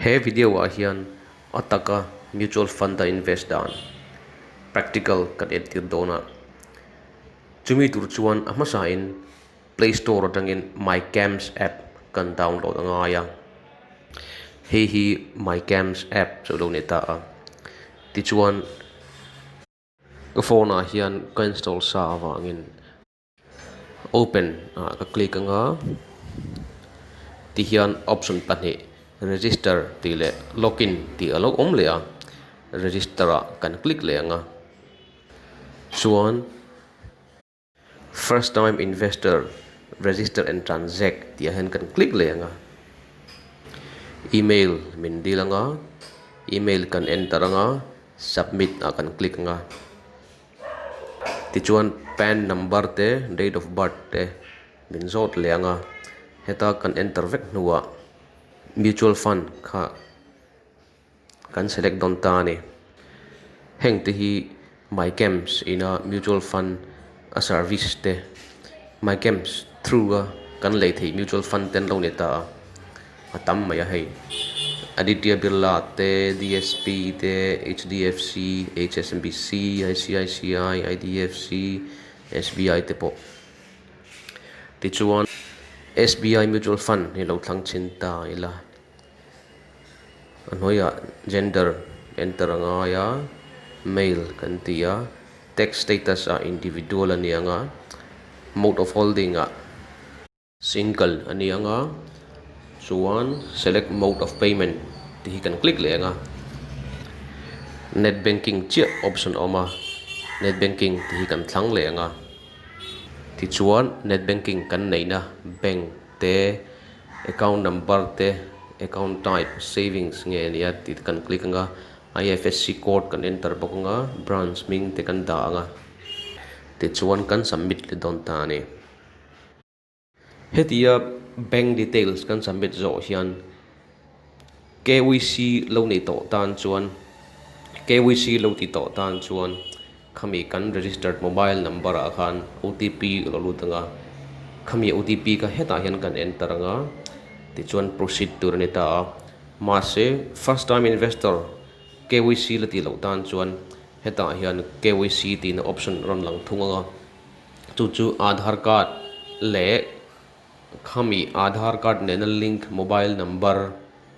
He video ah hian a taka mutual fund a invest dan practical kan entir dawn a, chumi tur chuan a hmasa in play store atangin my camps app kan download a ngai a, hei hi my camps app chu a lo ni ta a, tichuan ka phone ah hian ka install sa avangin. Open ah ka click anga tihian option pahnih register tih leh login tih alo awm leh a register ah kan click leh ang a chuan first time investor register and transact tih ah hian kan click leh ang a email min dil anga email kan enter anga submit ah kan click ang a. Tichuan pan number te date of birth te min zawt leh ang a, heta kan enter vek hnuah mutual fund kha kan select dawn ta a ni. Heng te hi mycamps ina mutual fund a service te mycamps through a kan lei theih mutual fund te an lo ni ta a. A tam mai a hei. Aditya Birla te, DSP te, HDFC, HSBC, ICICI, IDFC, SBI te pawh. Tichuan SBI Mutual Fund hi lo thlang chhin ta ila. A hnuaiah gender enter a ngai a, male kan ti a, tax status ah individual a ni ang a, mode of holding ah. Single a ni ang a, chuan select mode of payment tih hi kan click leh ang a, net banking chiah option a awm a, net banking tih hi kan thlang leh ang a, tichuan net banking kan neihna bank te account number te account type savings nge a nia tih te kan click ang a, IFSC code kan enter bawk ang a, branch hming te kan dah ang a, tichuan kan submit leh dawn ta a ni. Hetia bank details kan submit zawh hian KYC lo nei tawh tan chuan KYC lo ti tawh tan chuan khami kan registered mobile number ah khan OTP a lo lut ang a, khami OTP kha hetah hian kan enter ang a, tichuan proceed tur a ni ta a. Mahse first time investor KYC la tih loh tan chuan hetah hian KYC tihna option a rawn lang thung ang a. Chu chu Aadhaar card leh khami Aadhaar card nena link mobile number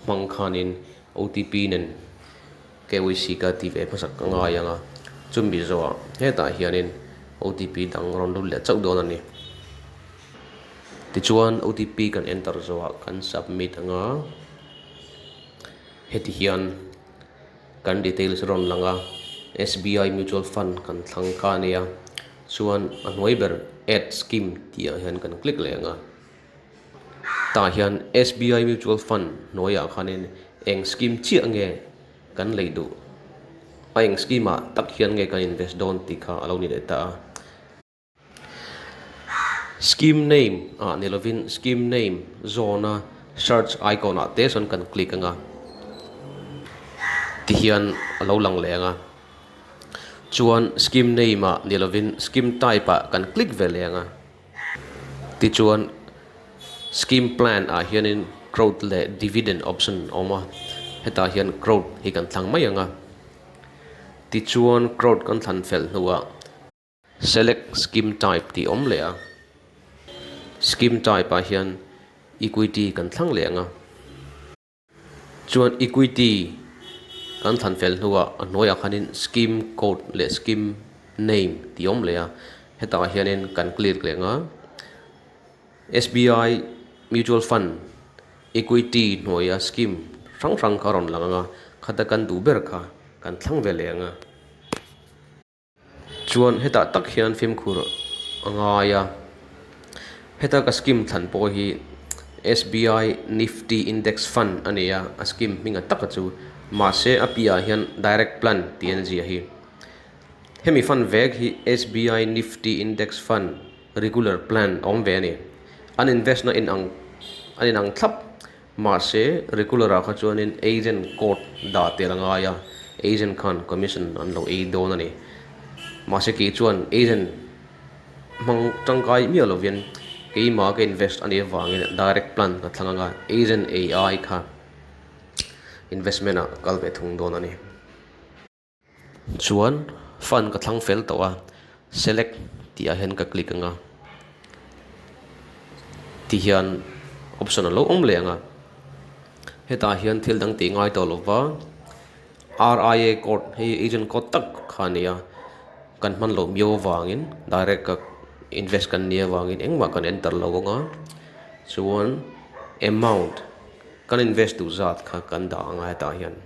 hmang khanin OTP nen KYC ka ti ve hmasak ka ngai ang a, chumi zawhah hetah hianin OTP dang rawn lut leh chauh dawn a ni. Tichuan OTP kan enter zawhah kan submit ang a, heti hian. Kan details rawn lang a, SBI mutual fund kan thlang kha a nia, chuan a hnuai ber add scheme tih ah hian kan click leh ang a, tah hian SBI mutual fund hnuaiah khanin eng scheme chiah nge kan lei duh, a eng scheme ah tak hian nge kan invest dawn tih kha a lo ni leh ta a. Scheme name ah ni lovin scheme name zawn a search icon ah te sawn kan click ang a tihian a lo lang leh ang a chuan scheme name ah ni lovin scheme type ah kan click ve leh ang a tichuan scheme plan ah hianin growth leh dividend option a awm a hetah hian growth hi kan thlang mai ang a tichuan growth kan thlan fel hnuah. Select scheme type tih awm leh a, scheme type ah hian equity kan thlang leh ang a, chuan equity kan thlan fel hnuah a hnuaiah khanin scheme code leh scheme name tih awm leh a, hetah hianin kan click leh ang a, SBI mutual fund equity hnuaia scheme hrang hrang kha a rawn lang ang a, khata kan duh ber kha kan thlang ve leh ang a. Chuan hetah tak hian fimkhur a ngai a, heta ka scheme thlan pawh hi SBI Nifty Index Fund a ni a, a scheme hming a taka chu mahse a piahah hian Direct Plan tih an ziah hi. Hemi fund vek hi SBI Nifty Index Fund Regular Plan a awm ve a ni. An invest na inang an inang thlap Mahse, regular-ah kha chuanin agent code dah tel a ngai a, agent khan commission an lo ei dawn a ni. Mahse kei chuan agent hmang tangkai miah lovin keimah ka invest a nih avangin direct plan ka thlang ang a, agent AI kha Investment ah kal ve thung dawn a ni. Chuan fund ka thlang fel tawh a, select tih ah hian ka click ang a, ti hian option a lo awm leh ang a, hetah hian thil dang tih ngai tawh lo va, RIA code hei agent code tak kha a ni a, kan hman loh miau avangin direct a invest kan nih avangin engmah kan enter lo ang a, chuan amount kan invest duh zat kha kan dah ang a hetah hian.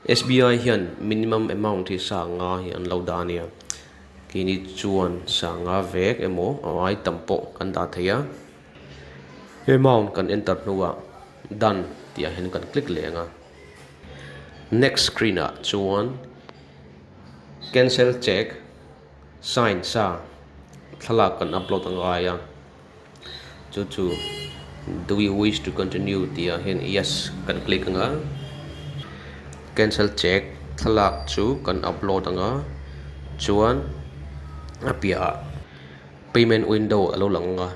SBI hian minimum amount hi sanga hi an lo dah a nia. Keini chuan sanga vek emaw a ai tam pawh kan dah thei a. Amount kan enter hnuah done tih ah hian kan click leh ang a. Next screen ah chuan cancel check sign sa thlalak kan upload a ngai a. Chu chu do you wish to continue tih ah hian yes kan click ang a, cancel check thlalak chu kan upload ang a, chuan a piah ah payment window a lo lang ang a,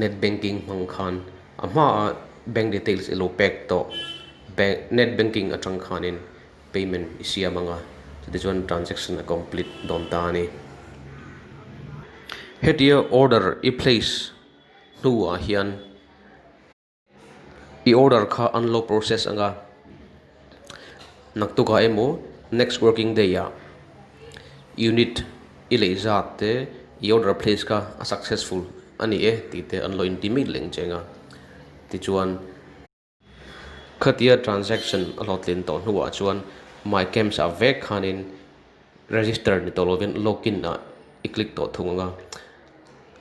net banking hmang khan a hmaah bank details i lo pek tawh bank net banking atang khanin payment i siam ang a, chutichuan transaction a complete dawn ta a ni. Hetia order i place hnuah hian i order kha an lo process ang a, naktukah emaw next working day ah unit i lei zat te i order place kha a successful a ni e tih te an lo intimate leh ang che ang a, tichuan. Khatia transaction a hlawhtlin tawh hnuah chuan My Camps ah vek khanin register ni tawh lovin login ah i click tawh thung ang a.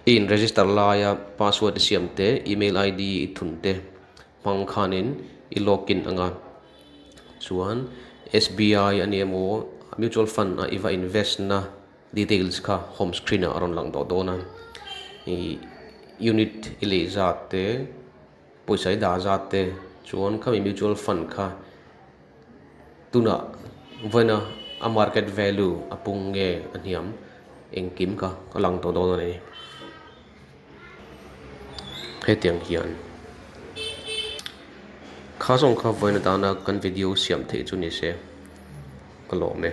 I in register laia password i siam te, email ID i thun te hmang khanin i login ang a. Chuan SBI a ni emaw mutual fund ah i va invest na details kha home screen ah a rawn lang tawh dawn a. Ih unit i lei zat te. Pawisa i dah zat te chuan khami mutual fund kha tunah vawiina a market value a pung nge a hniam engkim kha a lang tawh dawn a ni. Hetiang hian kha zawng kha vawiin atana kan video siam theih chu ni se ka lawm e.